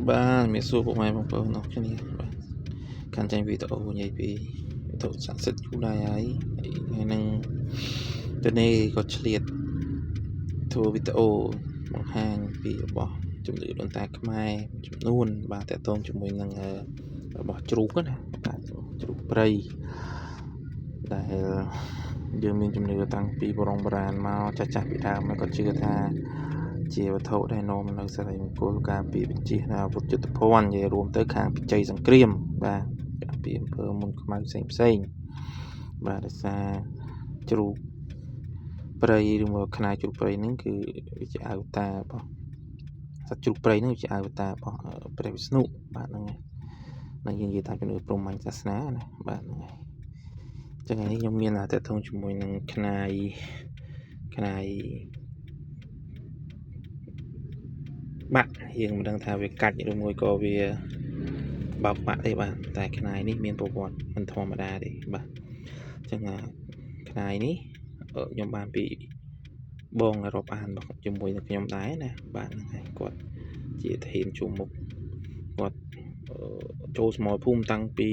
បាទមានសួរពុកម៉ែបងប្អូនអរគ្នាបាទខាងចាញ់វីដេអូនិយាយពីវត្ថុស័ក្តិសិទ្ធិយូរដែរហើយថ្ងៃហ្នឹងទៅនេះក៏ឆ្លៀតធ្វើវីដេអូបង្ហាញពីរបស់ជំនឿដូនតាខ្មែរចំនួនបាទតកតងជាមួយនឹងរបស់ជ្រូកណាបាទជ្រូកព្រៃដែលយើងមានជំនឿតាំងពីបុរាណមកចាស់ចាស់ពីដើមមកក៏ជឿថាជាវត្ថុដែលនាំនៅសិរីមង្គលការពារវិជាអាវុធយុទ្ធភ័ណ្ឌនិយាយរួមទៅខាងបច្ច័យសង្គ្រាមបាទការពារអំពើមុនខ្មៅផ្សេងផ្សេងបាទដោយសារជ្រូកព្រៃឬមកខ្នាយជ្រូកព្រៃហ្នឹងគឺវាជាអវតាររបស់សត្វជ្រូកព្រៃហ្នឹងជាអវតាររបស់ព្រះវិស្ណុបាទហ្នឹងហើយនឹងយើងនិយាយតាមជំនឿព្រហ្មញ្ញសាសនាណាបាទហ្នឹងហើយចឹងថ្ងៃនេះខ្ញុំមានតកតងជាមួយនឹងខ្នាយខ្នាយបាក់យើងមិនដឹងថាវាកាច់ឬមួយក៏វាបោកបាក់ទេបាទតែខ្នាយនេះមានប្រវត្តិមិនធម្មតាទេបាទអញ្ចឹងខ្នាយនេះខ្ញុំបានពីបងរាប់អានជាមួយនឹងខ្ញុំដែរណាបាទហ្នឹងហើយគាត់ជាធានជួមុខគាត់ចូលសមរភូមិតាំងពី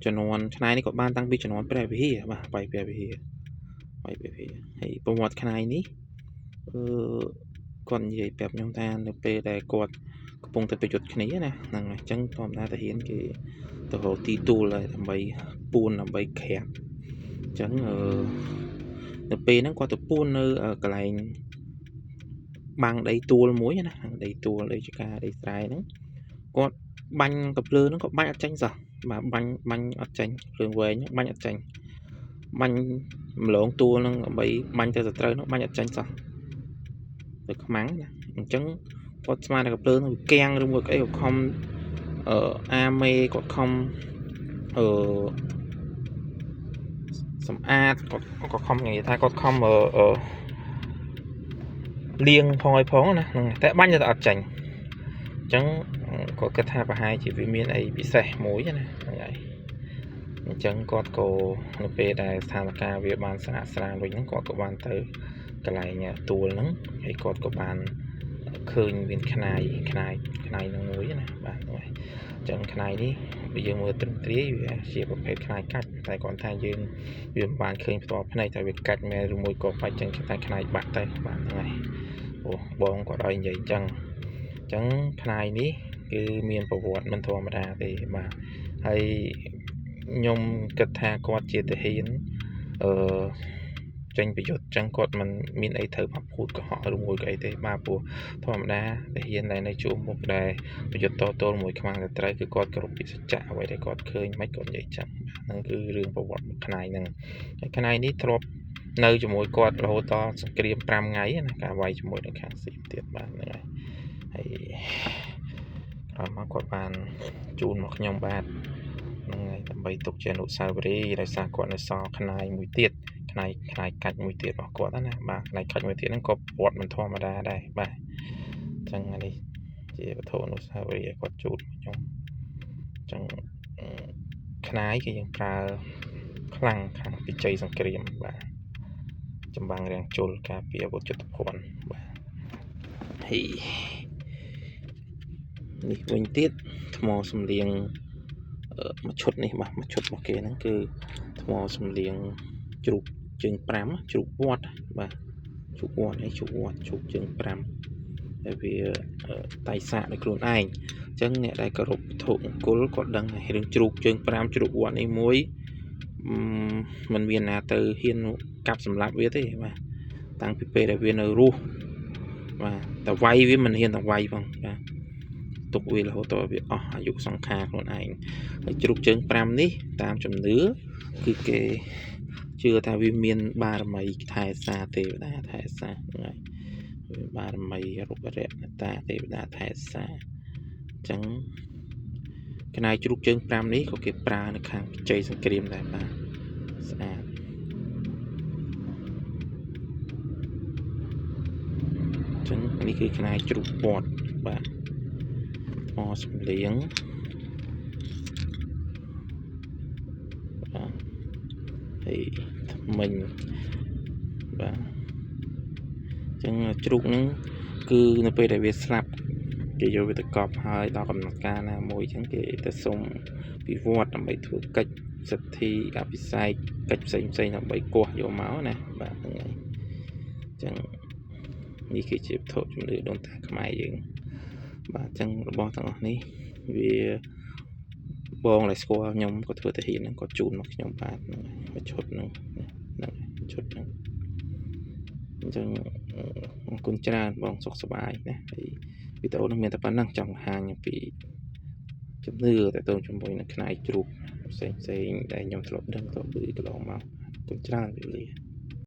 ជំនាន់ខ្នាយនេះគាត់បានតាំងពីជំនាន់ព្រះវិហារបាទបាយព្រះវិហារបាយព្រះវិហារហើយប្រវត្តិខ្នាយនេះអឺគាត់និយាយប្រាប់ខ្ញុំថានៅពេលដែលគាត់កំពុងតែប្រយុទ្ធគ្នាណាហ្នឹងអញ្ចឹងធម្មតាទាហានគេទៅរកទីទួលហើយដើម្បីពួនដើម្បីក្រាបអញ្ចឹងនៅពេលហ្នឹងគាត់ទៅពួននៅកន្លែងបាំងដីទួលមួយណាដីទួលដីចកាដីស្រែហ្នឹងគាត់បាញ់កំភ្លើងហ្នឹងក៏បាញ់អត់ចេញសោះបាទបាញ់បាញ់អត់ចេញភ្លើងវែងបាញ់អត់ចេញបាញ់ម្លងទួលហ្នឹងដើម្បីបាញ់ទៅសត្រូវហ្នឹងបាញ់អត់ចេញសោះទៅខ្មាំងណាអញ្ចឹងគាត់ស្មានតែកំភ្លើងហ្នឹងវាគាំងឬមួយក៏អីក៏ខំអាមេគាត់ខំអឺសម្អាតគាត់ក៏ខំនិយាយថាគាត់ខំអឺលាងផងឲ្យផងណាហ្នឹងតែបាញ់ទៅអត់ចេញអញ្ចឹងគាត់គិតថាប្រហែលជាវាមានអីពិសេសមួយណាហ្នឹងហើយអញ្ចឹងគាត់ក៏នៅពេលដែលស្ថានភាពវាបានស្រាកស្រានវិញហ្នឹងគាត់ក៏បានទៅកន្លែងទួលហ្នឹងហើយគាត់ក៏បានឃើញមានខ្នាយខ្នាយខ្នាយនឹងមួយណាបាទហ្នឹងហើយអញ្ចឹងខ្នាយនេះបើយើងមើលត្រឹមទ្រាយវាជាប្រភេទខ្នាយកាច់តែគាត់ថាយើងវាមិនបានឃើញផ្ទាល់ភ្នែកតែវាកាច់មែនឬមួយក៏បាច់ចឹងគេថាខ្នាយបាក់ទៅបាទហ្នឹងហើយអូបងគាត់ឲ្យនិយាយអញ្ចឹងអញ្ចឹងខ្នាយនេះគឺមានប្រវត្តិមិនធម្មតាទេបាទហើយខ្ញុំគិតថាគាត់ជាទាហានអឺចេញប្រយុទ្ធចឹងគាត់មិនមានអីត្រូវបាក់ភូតកុហកឬមួយក៏អីទេបាទព្រោះធម្មតាទាហានដែលនៅជួរមុខដែលប្រយុទ្ធតទល់មួយខ្មាំងតែត្រូវគឺគាត់គោរពពីសច្ចៈអ្វីដែលគាត់ឃើញមិនគាត់និយាយចឹងហ្នឹងគឺរឿងប្រវត្តិខ្នាយហ្នឹងហើយខ្នាយនេះធ្លាប់នៅជាមួយគាត់រហូតដល់សង្គ្រាម5ថ្ងៃណាការវាយជាមួយនឹងខាងសៀមទៀតបាទហ្នឹងហើយហើយក្រោយមកគាត់បានជូនមកខ្ញុំបាទហ្នឹងហើយដើម្បីទុកជាអនុស្សាវរីយ៍ដោយសារគាត់នៅសល់ខ្នាយមួយទៀតខ្នាយខ្នាយកាច់មួយទៀតរបស់គាត់ណាបាទខ្នាយកាច់មួយទៀតហ្នឹងក៏ប្រវត្តិមិនធម្មតាដែរបាទអញ្ចឹងនេះជាវត្ថុអនុស្សាវរីយ៍ឲ្យគាត់ជូនខ្ញុំអញ្ចឹងខ្នាយគឺយើងប្រើខ្លាំងខាងពិជ័យសង្គ្រាមបាទចម្បាំងរាំងជលការពារអាវុធយុទ្ធភ័ណ្ឌបាទហើយនេះវិញទៀតថ្មសំលៀងមួយឈុតនេះបាទមួយឈុតរបស់គេហ្នឹងគឺថ្មសំលៀងជ្រូកជើង5ជ្រូកវត្តបាទជ្រូកវត្តនេះជ្រូកវត្តជ្រូកជើង5ដែលវាតៃសាកដោយខ្លួនឯងអញ្ចឹងអ្នកដែលគោរពវត្ថុមង្គលគាត់ដឹងហើយរឿងជ្រូកជើង5ជ្រូកវត្តនេះមួយមិនមានណាទៅហ៊ានកាប់សម្លាប់វាទេបាទតាំងពីពេលដែលវានៅរស់បាទតែវាយវាមិនហ៊ានតែវាយផងបាទទុកវារហូតដល់វាអស់អាយុសង្ខារខ្លួនឯងហើយជ្រូកជើង5នេះតាមជំនឿគឺគេជឿថាវាមានបារមីថែសាទេវតាថែសាហ្នឹងហើយវាបារមីរុក្ខរៈតាទេវតាថែសាអញ្ចឹងខ្នាយជ្រូកជើង5នេះក៏គេប្រើនៅខាងបច្ច័យសង្គ្រាមដែរបាទស្អាតអញ្ចឹងនេះគឺខ្នាយជ្រូកវត្តបាទថ្មសំលៀងបាទហើយថ្មិញបាទអញ្ចឹងជ្រូកហ្នឹងគឺនៅពេលដែលវាស្លាប់គេ គេយកវាទៅកប់ហើយដល់កំណត់ការណាមួយអញ្ចឹងគេទៅសុំពីវត្តដើម្បីធ្វើកិច្ចសិទ្ធិអភិសេកកិច្ចផ្សេងផ្សេងដើម្បីកោះយកមកណាបាទហ្នឹងហើយអញ្ចឹងនេះគឺជាវត្ថុជំនឿដូនតាខ្មែរយើងបាទអញ្ចឹងរបស់ទាំងអស់នេះវាបងដែលស្គាល់ខ្ញុំក៏ធ្វើទាហានហ្នឹងក៏ជូនមកខ្ញុំបាទហ្នឹងមួយឈុតហ្នឹងហ្នឹងឈុតហ្នឹងអញ្ចឹងអរគុណច្រើនបងសុខសប្បាយណាហើយវីដេអូនេះមានតែប៉ុណ្្នឹងចង់បង្ហាញអំពីជំនឿតទៅជាមួយនឹងខ្នាយជ្រូកផ្សេងផ្សេងដែលខ្ញុំធ្លាប់ដឹងធ្លាប់ឮកន្លងមកអរគុណច្រើនវេលា។